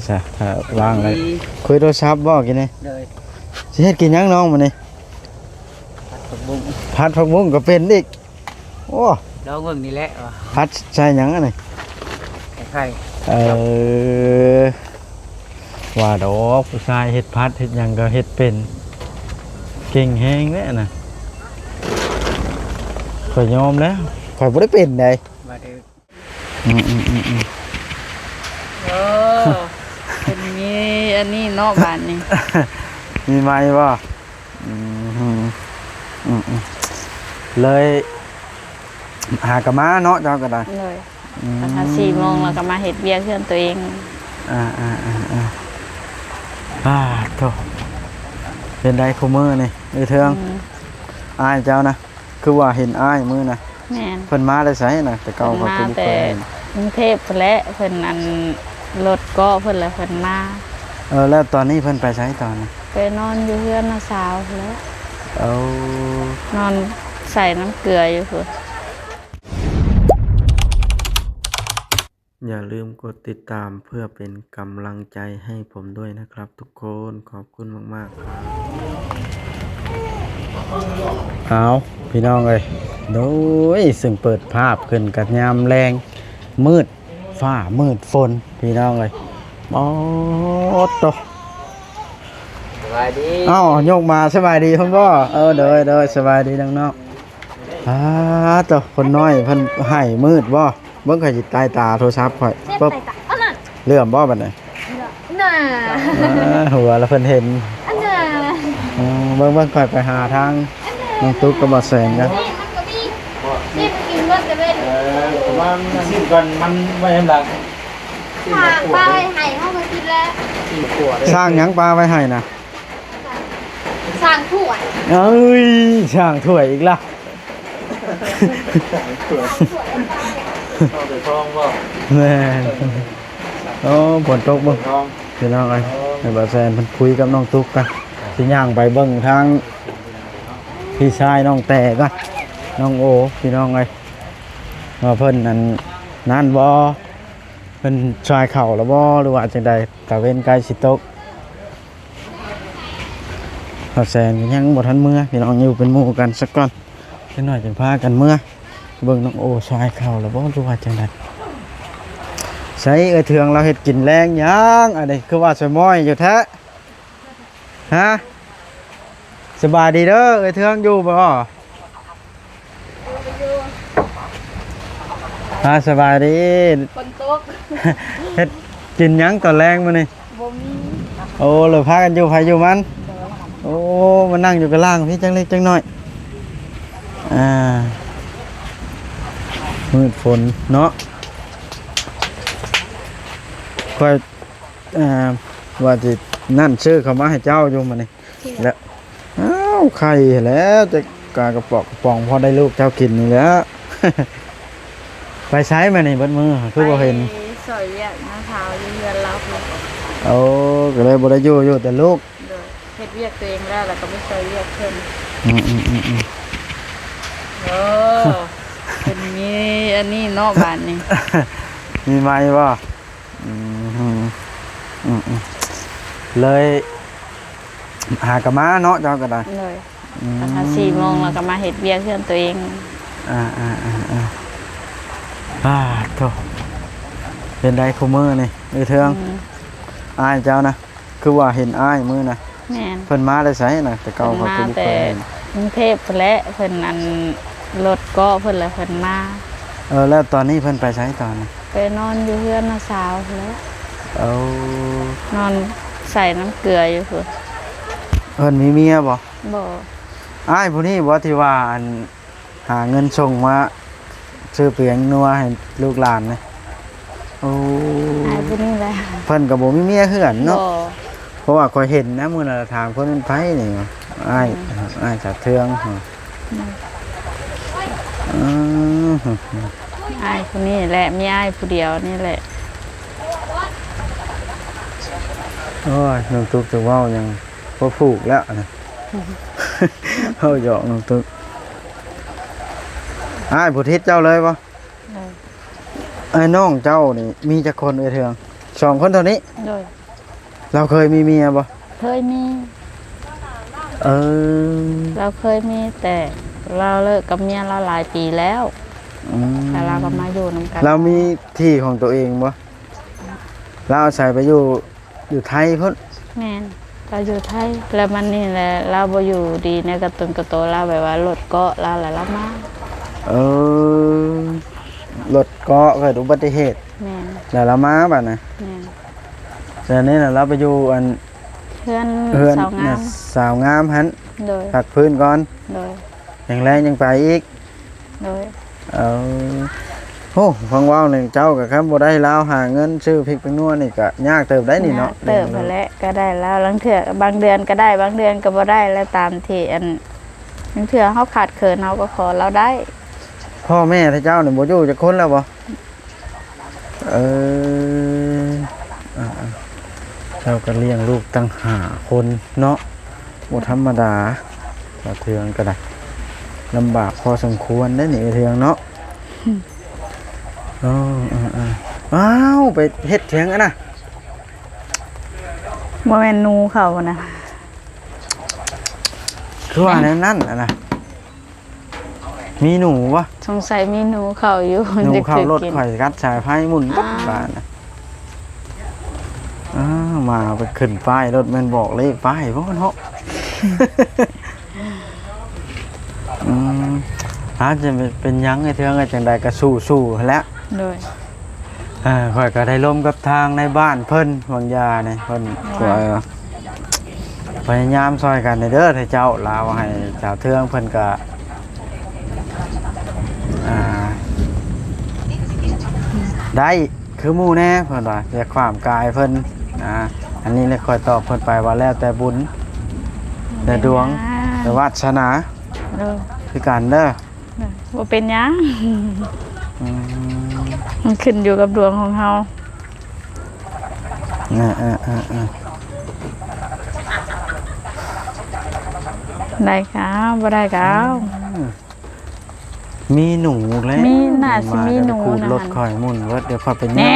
ຊະ ຖ້າວ່າງແລ້ວ ຄຸຍໂທລະສັບບໍ່ກິນນີ້? ໂດຍ. ຊິເຮັດກິນຫຍັງນ້ອງມື້ນີ້? ຜັດຜັກບຸ້ງ. ຜັດຜັກບຸ້ງກໍເປັນອີກ. ໂອ້ ລອງເບິ່ງນີ້ແຫຼະວ່າ ຜັດໃສ່ຫຍັງອັນນີ້? ໃສ່ໄຂ່. ເອີ ວ່າດອກ ຜູ້ຊາຍເຮັດຜັດເຮັດຫຍັງກໍເຮັດເປັນ ເກັ່ງແຮງແຫຼະນະ. ຂ້ອຍຍອມແລ້ວ ຂ້ອຍບໍ່ໄດ້ເປັນໃດ. ວ່າເດີ. ອືມໆໆໆ ໂອ້ ເພິ່ນມີອັນນີ້ເນາະ ບາດນີ້ ມີໄມບໍ່? ອືມ ອືມໆ ເລີຍຫາກໍມາເນາະ ເຈົ້າກໍໄດ້. ໂດຍ. ອືມ ຕັ້ງແຕ່ສີ່ໂມງແລ້ວກໍມາເຮັດວຽກເຮືອນຕົວເອງ. ອ່າໆໆໆ ປາດໂທ້ ເປັນໃດຄູ່ມື້ນີ້ ເອື້ອຍເທືອງ? ອືມ ອ້າຍເຈົ້ານະ? ຄືວ່າເຫັນອ້າຍມື້ນະ. ແມ່ນ. ເພິ່ນມາແຕ່ໃສນະ? ແຕ່ເກົ່າເພິ່ນມາແຕ່ກຸງເທບພຸ້ນແຫຼະ ເພິ່ນອັນລົດເກາະເພິ່ນ ແລ້ວເພິ່ນມາ. ເອີ ແລ້ວຕອນນີ້ເພິ່ນໄປໃສຕອນນີ້? ໄປນອນຢູ່ເຮືອນນ້າສາວພຸ້ນແຫຼະ. ເອົາ ນອນໃສ່ນ້ຳເກືອຢູ່ພຸ້ນ. ຢ່າลืมกดติดตามเพื่อเป็นกำลังใจให้ผมด้วยนะครับทุกคน ขอบคุณมากๆ ครับ. ເອົາ ພີ່ນ້ອງເອີຍ ໂດຍ ຊຶ່ງເປີດພາບຂຶ້ນກັບຍາມແລງ ມືດຟ້າມືດຝົນ ພີ່ນ້ອງເອີຍ. ໂອ້ໂຕ ສະບາຍດີ. ເອົ້າ ຍົກມາ ສະບາຍດີເພິ່ນບໍ່? ເອີ ໂດຍໆ ສະບາຍດີນ້ອງໆ. ອາ ໂຕ ຄົນນ້ອຍເພິ່ນໃຫ້ມືດບໍ່? ເບິ່ງ ຂ້ອຍຊິຕາຍຕາໂທລະສັບຂ້ອຍ. ປຶບ ເຫຼື້ອມບໍ່ບັດນີ້? ໜ້າ ເອີ ຫົວລະເພິ່ນເຫັນ. ອັນນ່າ ເອີ ເບິ່ງໆ ຂ້ອຍໄປຫາທາງນ້ອງຕຸກກັບບ່າວແສນກັນ. ນີ້ມັນກໍມີ ນີ້ມັນກິນເບິດແຕ່ເວັນ. ເອີ ປະມານຊີ້ນກ່ອນ ມັນໄວ້ໃຫ້ຫຼັງ. ສ້າງປາໄວ້ໃຫ້ເຮົາກໍກິນແລ້ວ. ສ້າງຫຍັງປາໄວ້ໃຫ້ນະ? ສ້າງຖ້ວຍ. ເອີຍ ສ້າງຖ້ວຍອີກລະ. ແມ່ນ. ໂອ້ ຝົນຕົກເບິ່ງ ພີ່ນ້ອງເອີຍ. ໃຫ້ບ່າວແສນເພິ່ນຄຸຍກັບນ້ອງຕຸກກັນ ຊິຍ່າງໄປເບິ່ງທາງພີ່ຊາຍນ້ອງແຕ່ກ່ອນ ນ້ອງໂອ ພີ່ນ້ອງເອີຍ ວ່າເພິ່ນນັ້ນ ນັ້ນບໍ່ ເພິ່ນຊ່ອຍເຂົ້າແລ້ວບໍ່ ຫຼືວ່າຈັ່ງໃດ? ຕາເວັນໃກ້ຊິຕົກ. ບ່າວແສນກໍຍັງບໍ່ທັນເມືອ ພີ່ນ້ອງ ຢູ່ເປັນໝູ່ກັນສາກ່ອນ ຈັກໜ້ອຍຈຶ່ງພາກັນເມືອ. ເບິ່ງນ້ອງໂອຊ່ອຍເຂົ້າແລ້ວບໍ່ ຫຼືວ່າຈັ່ງໃດ? ໃສເອື້ອຍເທືອງລາວເຮັດກິນແລງຍັງ? ອັນນີ້ຄືວ່າຊ່ອຍມ້ອຍຢູ່ແທ້ ຮະ? ສະບາຍດີເດີ ເອື້ອຍເທືອງຢູ່ບໍ່? ອ່າ ສະບາຍດີ. ຝົນຕົກ. ເຮັດກິນຫຍັງຕອນແລງມື້ນີ້? ບໍ່ມີ. ໂອ້ ເລີຍພາກັນຢູ່ໃຜຢູ່ມັນ. ໂດຍ. ໂອ້ ມານັ່ງຢູ່ກະລ່າງພີ້ຈັກເລັກຈັກນ້ອຍ. ອ່າ ມືດຝົນເນາະ. ຂ້ອຍ ອ່າ ວ່າຊິນັ້ນ ຊື້ເຂົ້າມາໃຫ້ເຈົ້າຢູ່ມື້ນີ້. ແລ້ວ ອ້າວ ໄຂ່ແລ້ວ ຈະກາກະປອກກະປ໋ອງ ພໍໄດ້ລູກເຈົ້າກິນນີ້ແຫຼະ. ໄປໃສມານີ້ເບິດມື້ ຄືບໍ່ເຫັນ? ໄປຊ່ອຍວຽກນ້າສາວຢູ່ເຮືອນລາວພຸ້ນ. ໂອ້ ກໍເລີຍບໍ່ໄດ້ຢູ່ ຢູ່ແຕ່ລູກ. ໂດຍ. ເຮັດວຽກຕົວເອງແລ້ວ ແລ້ວກໍໄປຊ່ອຍວຽກເພິ່ນ. ອືມໆໆໆ. ໂອ້ ເພິ່ນມີອັນນີ້ເນາະ ບາດນີ້ ມີໄມບໍ່? ອືມ ອືມໆ ເລີຍຫາກໍມາເນາະ ເຈົ້າກໍໄດ້. ໂດຍ. ອືມ ຕັ້ງແຕ່ສີ່ໂມງແລ້ວກໍມາເຮັດວຽກເຮືອນຕົວເອງ. ອ່າໆໆໆ ປາດໂທ້ ເປັນໃດຄູ່ມື້ນີ້ ເອື້ອຍເທືອງ? ອືມ ອ້າຍເຈົ້ານະ? ຄືວ່າເຫັນອ້າຍມື້ນະ. ແມ່ນ. ເພິ່ນມາແຕ່ໃສນະ? ແຕ່ເກົ່າເພິ່ນມາແຕ່ກຸງເທບພຸ້ນແຫຼະ ເພິ່ນອັນລົດເກາະເພິ່ນ ແລ້ວເພິ່ນມາ. ເອີ ແລ້ວຕອນນີ້ເພິ່ນໄປໃສຕອນນີ້? ໄປນອນຢູ່ເຮືອນນ້າສາວພຸ້ນແຫຼະ. ເອົາ ນອນໃສ່ນ້ຳເກືອຢູ່ພຸ້ນ. ເພິ່ນມີເມຍບໍ່? ບໍ່. ອ້າຍຜູ້ນີ້ບໍ່ ທີ່ວ່າອັນ ຫາເງິນສົ່ງມາຊື້ປຽງນົວໃຫ້ລູກຫຼານນີ້. ໂອ້ ອ້າຍຜູ້ນີ້ແຫຼະ. ເພິ່ນກໍບໍ່ມີເມຍເຮືອນເນາະ. ບໍ່. ເພາະວ່າຂ້ອຍເຫັນນະ ມື້ນັ້ນລະຖາມເພິ່ນເປັນໃຜນີ້ ອ້າຍ ອືມ ອ້າຍສາເທືອງ. ອືມ ອ້າຍຜູ້ນີ້ແຫຼະ ມີອ້າຍຜູ້ດຽວນີ້ແຫຼະ. ໂອ້ຍ ນ້ອງຕຸກຈະເວົ້າຫຍັງ ບໍ່ຖືກແລ້ວນະ. ເວົ້າຫຍອກນ້ອງຕຸກ. ອ້າຍຜູ້ທິດເຈົ້າເລີຍບໍ່? ເອີ ອ້າຍນ້ອງເຈົ້ານີ້ມີຈັກຄົນເອື້ອຍເທືອງ? ສອງຄົນເທົ່ານີ້? ໂດຍ. ລາວເຄີຍມີເມຍບໍ່? ເຄີຍມີ. ເອີ ລາວເຄີຍມີ ແຕ່ລາວເລີກກັບເມຍລາວຫຼາຍປີແລ້ວ. ອືມ ແລ້ວລາວກໍມາຢູ່ນຳກັນ. ລາວມີທີ່ຂອງຕົວເອງບໍ່? ລາວອາໄສໄປຢູ່ ຢູ່ໄທພຸ້ນ? ແມ່ນ ລາວຢູ່ໄທ ແລ້ວມານີ້ແຫຼະ ລາວບໍ່ຢູ່ດີໃນກະຕົນກະໂຕ ລາວແບບວ່າລົດເກາະລາວ ແລ້ວລາວມາ. ເອີ ລົດເກາະ ເກີດອຸບັດຕິເຫດ. ແມ່ນ ແລ້ວລາວມາບາດນະ. ແມ່ນ ແລ້ວນີ້ລາວໄປຢູ່ອັນ ເຮືອນ ເຮືອນສາວງາມ ສາວງາມຫັ້ນ. ໂດຍ. ພັກຟື້ນກ່ອນ. ໂດຍ. ແຮງແລ້ງຍັງໄປອີກ. ໂດຍ. ເອີ ໂອ້ ຟັງເວົ້ານີ້ເຈົ້າກໍ ຄັນບໍ່ໄດ້ລາວຫາເງິນຊື້ພິກແປ້ງນົວນີ້ກໍຍາກເຕີບໄດ໋ນີ້ເນາະ. ຍາກເຕີບຫັ້ນແຫຼະ ກໍໄດ້ລາວ ລາງເທື່ອບາງເດືອນກໍໄດ້ ບາງເດືອນກໍບໍ່ໄດ້ ແລ້ວຕາມທີ່ອັນ ລາງເທື່ອເຮົາຂາດເຂີນ ເຮົາກໍຂໍລາວໄດ້. ພໍ່ແມ່ເຈົ້ານີ້ບໍ່ຢູ່ຈັກຄົນແລ້ວບໍ່? ເອີ ອ່າໆ ເຈົ້າກໍລ້ຽງລູກຕັ້ງຫ້າຄົນເນາະ ບໍ່ທຳມະດາ. ສາວເທືອງກໍໄດ້ ລຳບາກພໍສົມຄວນເດ້ນີ້ ເທືອງເນາະ. ອືມ ເອີ ເອີ ເອີ ອ້າວ ໄປເຮັດຫຍັງຫັ້ນນະ? ບໍ່ແມ່ນໜູເຂົ້ານະ? ຄືວ່າແນວນັ້ນຫັ້ນນະ. ມີໜູບໍ່? ສົງໄສມີໜູເຂົ້າຢູ່ ໜູເຂົ້າລົດຂ້ອຍ ກັດສາຍໄຟໝຸ່ນປັດບາດນະ. ອ້າວ ມາໄປຂຶ້ນປ້າຍລົດ ແມ່ນບອກເລກປ້າຍບໍ່ເນາະ? ອືມ ອາດຈະເປັນຫຍັງ ໄອ້ເທື່ອງ ຈັ່ງໃດກໍສູ້ໆຫັ້ນແຫຼະ. ໂດຍ. ເອີ ຂ້ອຍກໍໄດ້ລົມກັບທາງນາຍບ້ານເພິ່ນ ຫວາງຢານີ້ ເພິ່ນ ພະຍາຍາມຊ່ອຍກັນແດ່ເດີ ເຈົ້າ ລາວໃຫ້ສາວເທືອງເພິ່ນກໍ ອ່າ ໄດ້ຄືໝູ່ແດ່ ເພິ່ນວ່າ ຢ່າຂວາມກາຍເພິ່ນ. ອ່າ ອັນນີ້ແຫຼະ ຂ້ອຍຕອບເພິ່ນໄປວ່າ ແລ້ວແຕ່ບຸນ ແຕ່ດວງ ແຕ່ວາດສະໜາ ຄືກັນເດີ. ບໍ່ເປັນຫຍັງ. ອືມ ມັນຂຶ້ນຢູ່ກັບດວງຂອງເຮົາ. ເອີ ເອີ ເອີ ເອີ ໄດ້ກໍເອົາ ບໍ່ໄດ້ກໍເອົາ. ອືມ ມີໜູແລ້ວ ມີ ໜ້າຊິມີໜູ ມາແລ້ວ ຂູດລົດຂ້ອຍໝຸ່ນເບິດ. ດຽວຂ້ອຍໄປເຍືອງ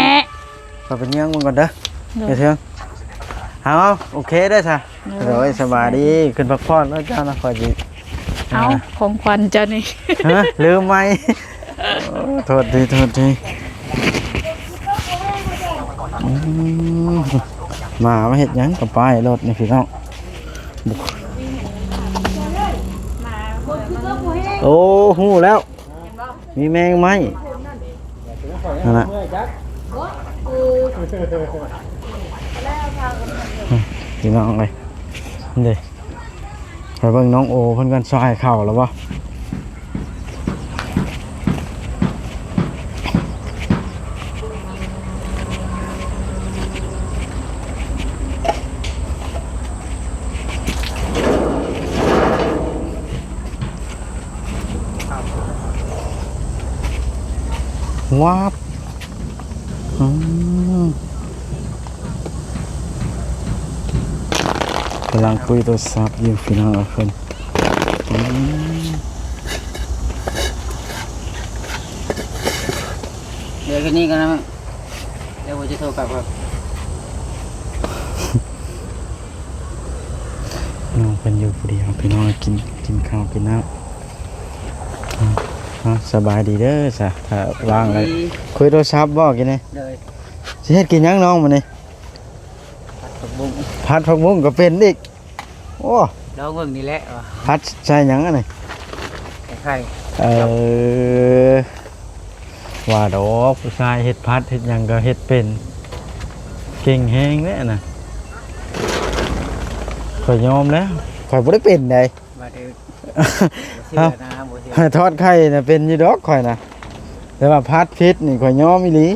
ຂ້ອຍໄປເຍືອງເບິ່ງກ່ອນເດີ. ໂດຍ. ເດີເທີງ ເອົາ ໂອເຄເດີຊະ. ໂດຍ ສະບາຍດີ ຂຶ້ນພັກຜ່ອນເນາະເຈົ້າເນາະ ຂ້ອຍຊິ ເອົາ ອ່າ ຂອງຂວັນເຈົ້ານີ້ ຮະ ລືມໄວ້. ໂອ້ ໂທດທີ ໂທດທີ. ອືມ ໝາມາເຮັດຫຍັງກັບປ້າຍລົດນີ້ພີ່ນ້ອງ? ໂອ້ ຮູ້ແລ້ວ. ມີແມງໄມ້ຫັ້ນນະ ພີ່ນ້ອງເອີຍ. ເດ້ ໄປເບິ່ງນ້ອງໂອເພິ່ນກ່ອນ ຊອຍເຂົ້າແລ້ວບໍ່? ວາບ ອືມ ກຳລັງຄຸຍໂທລະສັບຢູ່ ພີ່ນ້ອງເອີຍ ເພິ່ນ ອືມ. ເດີ ຄືນີ້ກັນນະ ແລ້ວບໍ່ຈະໂທກັບ. ນ້ອງເພິ່ນຢູ່ຜູ້ດຽວ ພີ່ນ້ອງ ກິນ ກິນເຂົ້າກິນນ້ຳ. ອາ ສະບາຍດີເດີຊະ ຖ້າວ່າງແລ້ວ ຄຸຍໂທລະສັບບໍ່ກິນນີ້? ໂດຍ. ຊິເຮັດກິນຫຍັງນ້ອງມື້ນີ້? ຜັດຜັກບຸ້ງ ຜັດຜັກບຸ້ງກໍເປັນອີກ. ໂອ້ ລອງເບິ່ງນີ້ແຫຼະວ່າ ຜັດໃສ່ຫຍັງອັນນີ້? ໃສ່ໄຂ່. ເອີ ວ່າດອກ ຜູ້ຊາຍເຮັດຜັດເຮັດຫຍັງກໍເຮັດເປັນ ເກັ່ງແຮງແຫຼະນະ. ຂ້ອຍຍອມແລ້ວ ຂ້ອຍບໍ່ໄດ້ເປັນໃດ. ບໍ່ເຊື່ອນະ ບໍ່ເຊື່ອ. ທອດໄຂ່ນະເປັນຢູ່ດອກຂ້ອຍນະ ແຕ່ວ່າຜັດເຜັດນີ້ຂ້ອຍຍອມອີ່ຫຼີ.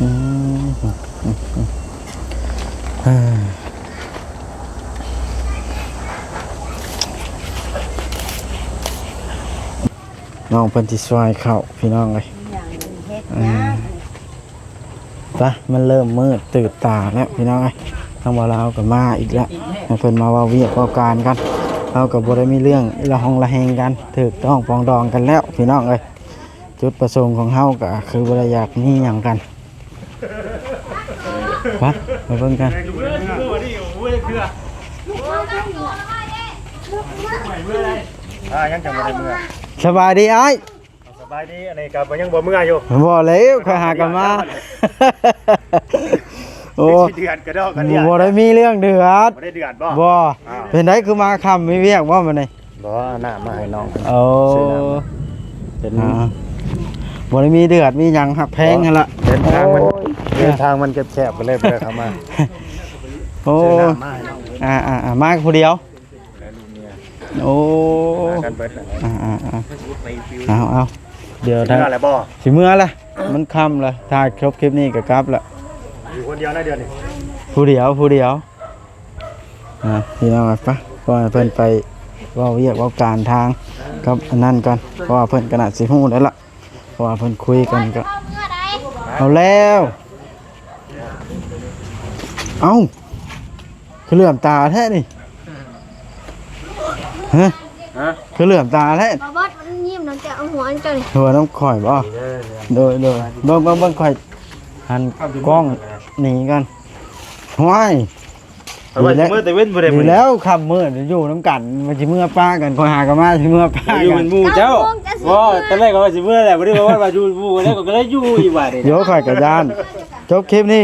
ອືມ ນ້ອງເພິ່ນຊິຊອຍເຂົ້າ ພີ່ນ້ອງເອີຍ. ຫຍັງເຮັດຫຍັງ? ອືມ ໄປ ມັນເລີ່ມມືດຕື່ບຕາແລ້ວ ພີ່ນ້ອງເອີຍ. ທາງບ່າວລາວກໍມາອີກແລ້ວ ໃຫ້ເພິ່ນມາເວົ້າວຽກເວົ້າການກັນ. ເຮົາກໍບໍ່ໄດ້ມີເລື່ອງລະຫົງລະແຫງກັນ ຖືກຕ້ອງປອງດອງກັນແລ້ວ ພີ່ນ້ອງເອີຍ. ຈຸດປະສົງຂອງເຮົາກໍຄືບໍ່ໄດ້ຢາກມີຫຍັງກັນ ໄປ ມາເບິ່ງກັນ. ອ່າ ຍັງຈະບໍ່ໄດ້ເມືອ. ສະບາຍດີອ້າຍ. ສະບາຍດີ. ອັນນີ້ກໍຍັງບໍ່ເມືອຢູ່. ບໍ່ແລ້ວ ຂ້ອຍຫາກໍມາ. ໂອ້ ເດືອດກະດອກກະເດືອດ. ບໍ່ໄດ້ມີເລື່ອງເດືອດ. ບໍ່ໄດ້ເດືອດບໍ່? ບໍ່. ອ່າ ເປັນໃດຄືມາຄ່ຳ ມີວຽກບໍ່ມື້ນີ້? ບໍ່ ເອົານ້ຳມາໃຫ້ນ້ອງ. ໂອ້ ຊື້ນ້ຳມາ. ເປັນ ອ່າ ບໍ່ໄດ້ມີເດືອດມີຫຍັງ ຮັກແພງຫັ້ນລະ. ເດີນທາງມັນ ໂອ້ຍ ເດີນທາງມັນແຄບໆ ກໍເລີຍບໍ່ໄດ້ເຂົ້າມາ. ໂອ້ ຊື້ນ້ຳມາໃຫ້ນ້ອງ. ອ່າໆໆ ມາຜູ້ດຽວ. ໂອ້ ມາກັນເບິດ. ອ່າໆໆ ເອົາໆ ດຽວ ຊິເມືອແລ້ວບໍ່? ຊິເມືອແລ້ວ ມັນຄ່ຳແລ້ວ ຖ້າຈົບຄລິບນີ້ກໍກັບແລ້ວ. ຢູ່ຄົນດຽວນະດຽວນີ້? ຜູ້ດຽວ ຜູ້ດຽວ. ອ່າ ພີ່ນ້ອງ ໄປ ປ່ອຍເພິ່ນໄປເວົ້າວຽກເວົ້າການທາງກັບອັນນັ້ນກ່ອນ ເພາະວ່າເພິ່ນກໍໜ້າຊິຮູ້ແລ້ວລະ ເພາະວ່າເພິ່ນຄຸຍກັນກໍ ເອົາແລ້ວ. ເອົ້າ ຄືເຫຼື້ອມຕາແທ້ນີ້? ຮະ? ຮະ? ຄືເຫຼື້ອມຕາແທ້? ບໍ່ບອດ ມັນຍິ້ມນຳເຈົ້າ ເອົາຫົວອັນເຈົ້ານີ້ ຫົວນຳຂ້ອຍບໍ່? ໂດຍ ໂດຍ ເບິ່ງ ເບິ່ງ ເບິ່ງ ຂ້ອຍຫັນກ້ອງໜີກ່ອນ. ຫ້ວຍ ເອົາໄວ້ຊິເມືອແຕ່ເວັນບໍ່ໄດ້ມື້ນີ້. ດີແລ້ວ ຄ່ຳມືດຢູ່ນຳກັນ ມັນຊິເມືອປະກັນ ຂ້ອຍຫາກໍມາ ຊິເມືອປະກັນ ຢູ່ເປັນໝູ່ເຈົ້າ. ບໍ່ ຕອນແລກກໍວ່າຊິເມືອແຫຼະ ບໍ່ໄດ້ວ່າຢູ່ໝູ່ແລ້ວ ກໍເລີຍຢູ່ອີກບາດນີ້. ດຽວຂ້ອຍກໍຢ້ານ ຈົບຄລິບນີ້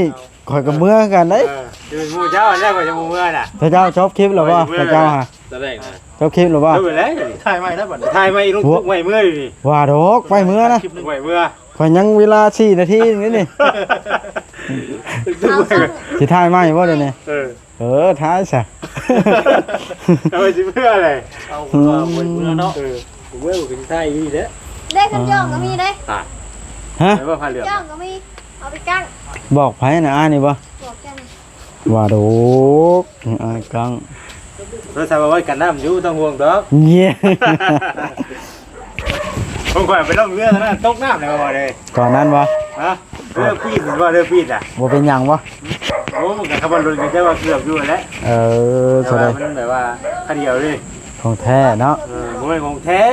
ຂ້ອຍກໍເມືອຄືກັນເດ້. ເອີ ຢູ່ເປັນໝູ່ເຈົ້າ ຕອນແລກຂ້ອຍຈະບໍ່ເມືອນະ. ເຂົາເຈົ້າຈົບຄລິບແລ້ວບໍ່? ເຂົາເຈົ້າຫາ ຕອນແລກນະ ຈົບຄລິບແລ້ວບໍ່? ເອີ ແລ້ວ ຖ່າຍໃໝ່ແລ້ວບັດນີ້ ຖ່າຍໃໝ່ລົງ ໂອ້ ທຸກໃໝ່ເມືອຢູ່ນີ້. ວ່າດອກ ໄປເມືອນະ ຄລິບໃໝ່ເມືອ. ຂ້ອຍຍັງເວລາສີ່ນາທີນີ້ນີ້ ຊິຖ່າຍໃໝ່ບໍ່ດຽວນີ້? ເອີ ເອີ ຖ່າຍຊະ. ເອົາໄປຊິເມືອແຫຼະ ເອົາ ອືມ ເມືອເນາະ. ເອີ ເມືອກໍຊິຖ່າຍຢູ່ນີ້ແຫຼະ. ເດ້ ຄັນຍ່ອງກໍມີເດ້. ຮະ? ໄປບໍ່ ຜ້າເຫຼື້ອມ ຍ່ອງກໍມີ ເອົາໄປກາງ. ບອກໃຜນະ ອ້າຍນີ້ບໍ່? ບອກເຈົ້າ. ວ່າໂດກ ອ້າຍກັງ ໂທລະສັບເອົາໄວ້ກັນນ້ຳຢູ່ ບໍ່ຕ້ອງຫ່ວງດອກ. ເຢ້ ຂອງຂ້ອຍໄປລ່ອງເຮືອເທົ່ານັ້ນ ຕົກນ້ຳແລ້ວບໍ່ເດ້. ຕອນນັ້ນບໍ່? ຮະ? ເຮືອປີດບໍ່? ເຮືອປີດອະ ບໍ່ເປັນຫຍັງບໍ່? ໂອ້ ມັນກໍຂັບລົດກໍຈະວ່າເກືອບຢູ່ແຫຼະ. ເອີ ແຕ່ວ່າມັນແບບວ່າຂະດຽວເດ້ ຂອງແທ້ເນາະ. ເອີ ບໍ່ແມ່ນຂອງແທ້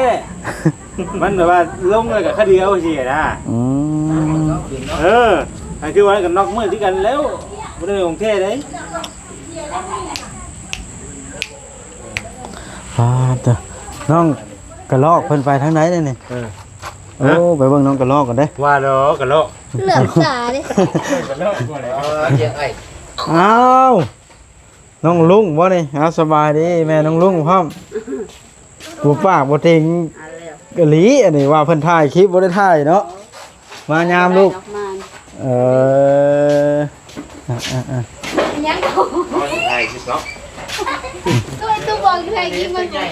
ມັນແບບວ່າລົງແລ້ວກໍຂະດຽວຊີ້ນະ. ອືມ ເອີ ອັນຄືວ່າກັນນອກມືດຄືກັນແລ້ວ ບໍ່ໄດ້ຂອງແທ້ເດ້. ປາດເດີ ນ້ອງກະລອກເພິ່ນໄປທາງໃດເດ້ນີ້? ເອີ ໂອ້ ໄປເບິ່ງນ້ອງກະລອກກ່ອນເດ້. ວ່າດອກກະລອກ ເຫຼືອມຕາເດ້. ກະລອກ ເອີ ເຈົ້າ ອ້າວ ນ້ອງລຸງບໍ່ນີ້? ອ້າວ ສະບາຍດີ ແມ່ນ້ອງລຸງພ້ອມ. ບໍ່ປາກບໍ່ຕິງອີ່ຫຼີ ອັນນີ້ວ່າເພິ່ນຖ່າຍຄລິບ ບໍ່ໄດ້ຖ່າຍເນາະ ມາຍາມລູກ. ເອີ ອ່າໆ ຍັງ ຖ່າຍຄລິບເນາະ ໂອ້ຍ ຕູ້ບອກຖ່າຍຄລິບມັນ ເອີ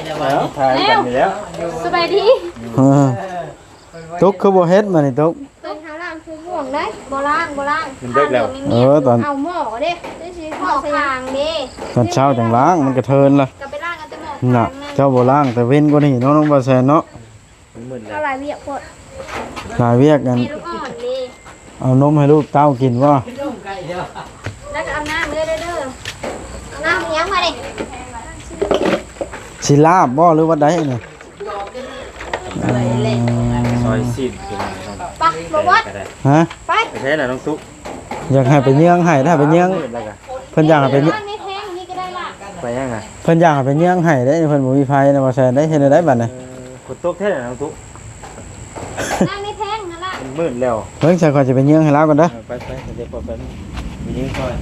ຖ່າຍກັນນີ້ແລ້ວ. ສະບາຍດີ ເອີ ຕຸກຄືບໍ່ເຮັດມານີ້ຕຸກ? ເພິ່ນຫາລ້າງຖ້ວຍໝ້ວງໄດ໋ ບໍ່ລ້າງ ບໍ່ລ້າງ ມັນເດິກແລ້ວ. ເອີ ຕອນ ເອົາໝໍ້ເດ້ ໄດ້ຊິໝໍ້ຄາງເດ້ ຕອນເຊົ້າຈັ່ງລ້າງ ມັນກະເທີນລະ ກໍໄປລ້າງເອົາແຕ່ໝໍ້ຄາງນັ້ນ. ເຈົ້າບໍ່ລ້າງແຕ່ເວັນກວ່ານີ້ເນາະ ນ້ອງບ່າວແຊນເນາະ. ມັນມືດແລ້ວ ເອົາຫຼາຍວຽກໂພດ ຫຼາຍວຽກ. ອັນ ມີລູກອ່ອນເດ້ ເອົານົມໃຫ້ລູກເຕົ້າກິນບໍ່? ແລ້ວກໍເອົານ້ຳເດີ ເດີ ເອົານ້ຳຫຍັງມາເດ້? ຊິລາບບໍ່ ຫຼືວ່າໃດນີ້? ອືມ ຊອຍຊີ້ນ ປະ ບໍ່ວັດ ຮະ? ໄປ ໄປໃສລະນ້ອງຕຸກ? ຢາກໃຫ້ໄປເຍືອງໃຫ້ ຖ້າໄປເຍືອງ ເພິ່ນຢາກໃຫ້ໄປເຍືອງ ໄປຫຍັງນະ? ເພິ່ນຢາກໃຫ້ໄປເຍືອງໃຫ້ເດ້ ເພິ່ນບໍ່ມີໄຟນະ ບໍ່ແຊນເດ້ ເຮັດແນວໃດບັດນີ້? ເອີ ຝົນຕົກແທ້ນະນ້ອງຕຸກ ນັ່ງໃນແທງຫັ້ນລະ ມັນມືດແລ້ວ. ເບິ່ງ ຊັ້ນຂ້ອຍຊິໄປເຍືອງໃຫ້ລາວກ່ອນເດີ. ເອີ ໄປໆ ດຽວຂ້ອຍໄປເຍືອງຊ່ອຍ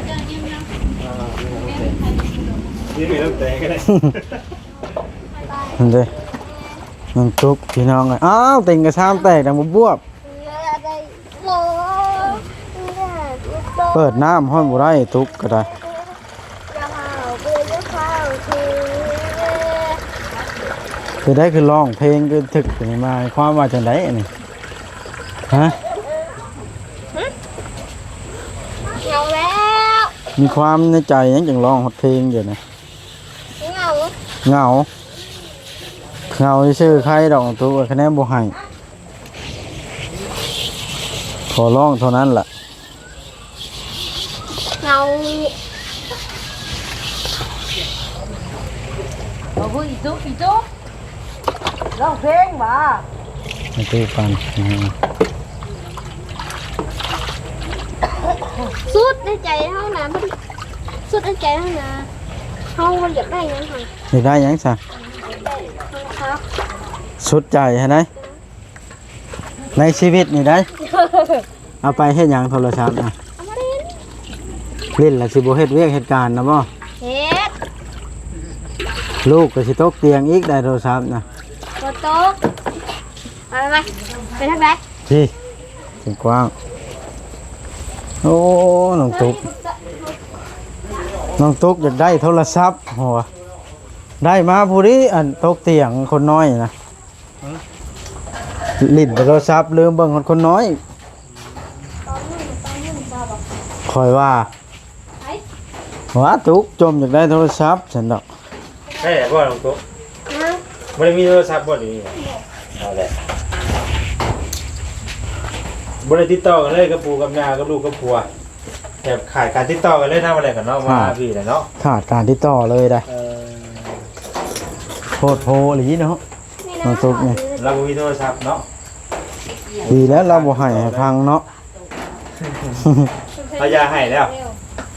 ເຈົ້າຢືມນຳ ອ່າ ຢືມແຕ່ກໍໄດ້ ຫັ້ນເດ້ ນ້ອງຕຸກ ພີ່ນ້ອງເອີຍ. ອ້າວ ເຕັງກະຊາມແຕກດັງບວບໆ. ເປີດນ້ຳຮ້ອນບໍ່ໄດ້ ຕຸກກໍໄດ້. ເປັນໃດຄືຮ້ອງເພງຄືຖືກນີ້ ໝາຍຄວາມວ່າຈັ່ງໃດອັນນີ້? ຮະ? ເຫງົາແລ້ວ ມີຄວາມໃນໃຈຫຍັງຈຶ່ງຮ້ອງຮອດເພງຢູ່ນີ້? ເຫງົາ ເຫງົາ ເຫງົາຊື່ໆ ໃຄດອກ ຕຸກ ຄະແນນບໍ່ໃຫ້. ຂໍຮ້ອງເທົ່ານັ້ນລະ ເຫງົາ. ເອົາເບິ່ງອີຕຸກ ອີຕຸກ ຮ້ອງເພງຫວາ? ໃຫ້ຕູ້ປັນ ອືມ. ສຸດໃນໃຈເຮົານະ ມັນສຸດໃນໃຈເຮົານະ ເຮົາຢາກໄດ້ຫຍັງຫັ້ນ ຢາກໄດ້ຫຍັງຊະ? ໂທລະສັບ ສຸດໃຈຫັ້ນໃດ ໃນຊີວິດນີ້ໃດ ເອົາໄປເຮັດຫຍັງໂທລະສັບນະ? ເອົາມາຫຼິ້ນ ຫຼິ້ນລະຊິບໍ່ເຮັດວຽກເຮັດການນະບໍ່? ເຮັດ ລູກກໍຊິຕົກຕຽງອີກໄດ໋ໂທລະສັບນະ. ບໍ່ຕົກ ໄປ ໄປ ໄປທາງໃດ? ພີ້ ເປັນກວ້າງ. ໂອ້ ນ້ອງຕຸກ ນ້ອງຕຸກຢາກໄດ້ໂທລະສັບ ໂຫ ໄດ້ມາຜູ້ດີ ອັນຕົກຕຽງຄົນນ້ອຍນະ ຫຼິ້ນແຕ່ໂທລະສັບ ລືມເບິ່ງຮອດຄົນນ້ອຍ. ຂ້ອຍວ່າ ຫວາ ຕຸກຈົ່ມຢາກໄດ້ໂທລະສັບຊັ້ນດອກ. ໃຊ່ບໍ່ນ້ອງຕຸກ? ຮະ? ບໍ່ໄດ້ມີໂທລະສັບບໍ່ດຽວນີ້? ເອົາແຫຼະ ບໍ່ໄດ້ຕິດຕໍ່ກັນເລີຍກັບປູ່ກັບຍ່າ ກັບລູກກັບຜົວ ແບບຂາດການຕິດຕໍ່ກັນເລີຍນະ ວ່າແລ້ວກັນເນາະ ມາ ຂາດ ຫາພີ້ແຫຼະເນາະ ຂາດການຕິດຕໍ່ເລີຍໄດ໋. ເອີ ໂພດໂພອີ່ຫຼີເນາະ ນ້ອງຕຸກນີ້ ລາວບໍ່ມີໂທລະສັບເນາະ. ດີແລ້ວລາວບໍ່ໃຫ້ ໃຫ້ພັງເນາະ. ເຮົາຢ່າໃຫ້ແລ້ວ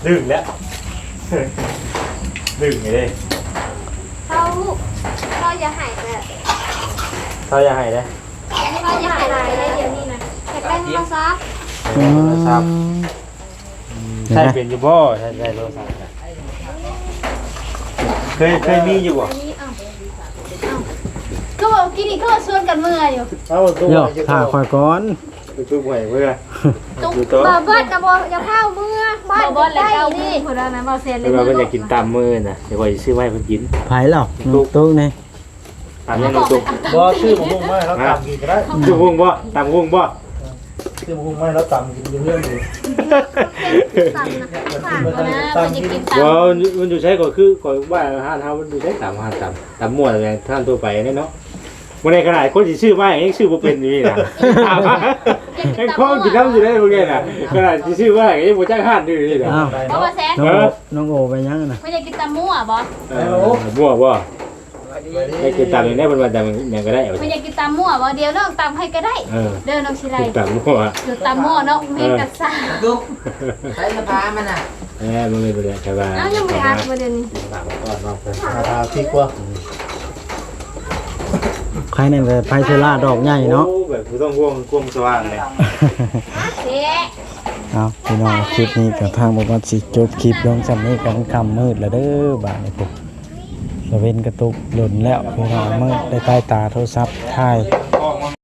ດຶງແລ້ວ ດຶງໃຫ້ເດ້. ເຮົາ ເຮົາຢ່າໃຫ້ແບບ ເຮົາຢ່າໃຫ້ເດ້ ເຮົາຢ່າໃຫ້ຫຼາຍເດ້ ດຽວນີ້ນະ ຢາກໄດ້ໂທລະສັບ. ອືມ ໂທລະສັບ ໃຊ້ເປັນຢູ່ບໍ່? ໃຊ້ ໃຊ້ໂທລະສັບ ເຄີຍ ເຄີຍມີຢູ່ບໍ່? ຄືວ່າກີ້ນີ້ຄືວ່າຊວນກັນເມືອຢູ່. ເອົ້າ ໂຍ ຖ້າຂ້ອຍກ່ອນ ຄືບໍ່ໃຫ້ເມືອ ຢູ່ຕໍ່ ບໍ່ເບິດນະ ບໍ່ ຢ່າພາວເມືອ ບ້ານ ບໍ່ເບິດແລ້ວ ໃກ້ນີ້ ເຈົ້າຜູ້ນັ້ນນະ ບໍ່ແຊນ ເພິ່ນວ່າເພິ່ນຢາກກິນຕຳມື້ນະ ດຽວຂ້ອຍຊິຊື້ມາໃຫ້ເພິ່ນກິນ. ໃຜລາວ? ຕຸກ ຕຸກນີ້ ຕຳຫຍັງ ຕຸກ? ບໍ່ ຊື້ໝາກຫຸ່ງມາໃຫ້ລາວຕຳກິນກໍໄດ້. ຊື້ໝາກຫຸ່ງບໍ່? ຕຳໝາກຫຸ່ງບໍ່? ຊື້ໝາກຫຸ່ງມາໃຫ້ລາວຕຳກິນຢູ່ເຮືອນຢູ່. ຕຳນະ ຕຳກິນ ບໍ່ ມັນຢູ່ໃສກໍຄື ຂ້ອຍວ່າຮ້ານເຮົາມັນຢູ່ໃສ ຕຳ ຮ້ານຕຳ ຕຳໝວດແມ່ນຮ້ານທົ່ວໄປເດ້ເນາະ. ບໍ່ໄດ້ຂະໜາດຄົນຊິຊື້ມາຍັງຊື້ບໍ່ເປັນຢູ່ນີ້ນະ. ຍັງຄອງກິນນຳຢູ່ໄດ໋ ພວກນີ້ນະ ຂະໜາດຊິຊື້ມາຍັງບໍ່ຈັກຮ້ານຢູ່ນີ້ນະ. ອ້າວ ບໍ່ວ່າແຊນ ນ້ອງໂອ ນ້ອງໂອໄປຫຍັງນະ? ເພິ່ນຢາກກິນຕຳໝວດບໍ່? ເອີ ໝວດບໍ່? ໃຫ້ກິນຕຳຫຍັງໄດ້ ເພິ່ນວ່າຕຳຫຍັງກໍໄດ້. ເພິ່ນຢາກກິນຕຳໝວດບໍ່? ດຽວນ້ອງຕຳໃຫ້ກໍໄດ້. ເອີ ເດີ ນ້ອງຊິໄລ່ ຕຳໝວດ ຢູ່ຕຳໝວດເນາະ ແມ່ນກັນຊະ. ໃຊ້ສະພາມັນນະ. ເອີ ບໍ່ແມ່ນ ບໍ່ແມ່ນ ແຕ່ວ່າ ອ້າວ ຍັງບໍ່ໄດ້ອັດບໍ່ດຽວນີ້? ຖາມກ່ອນເນາະ ຖາມທີ່ກວ່າ. ໃຄແນ່ແຕ່ໄຟໂຊລາດອກໃຫຍ່ເນາະ. ໂອ້ ແບບບໍ່ຕ້ອງຫ່ວງຄວາມສະຫວ່າງເລີຍ. ເອົາ ພີ່ນ້ອງ ຄລິບນີ້ກໍທາງບໍ່ມັດຊິຈົບຄລິບລົງສ່ຳນີ້ ກໍຄ່ຳມືດແລ້ວເດີ ບາດນີ້ພຸ້ນ. ຕາເວັນກະຕົກດົນແລ້ວ ພີ່ນ້ອງ ມືດໄດ້ຕາຍຕາໂທລະສັບຖ່າຍ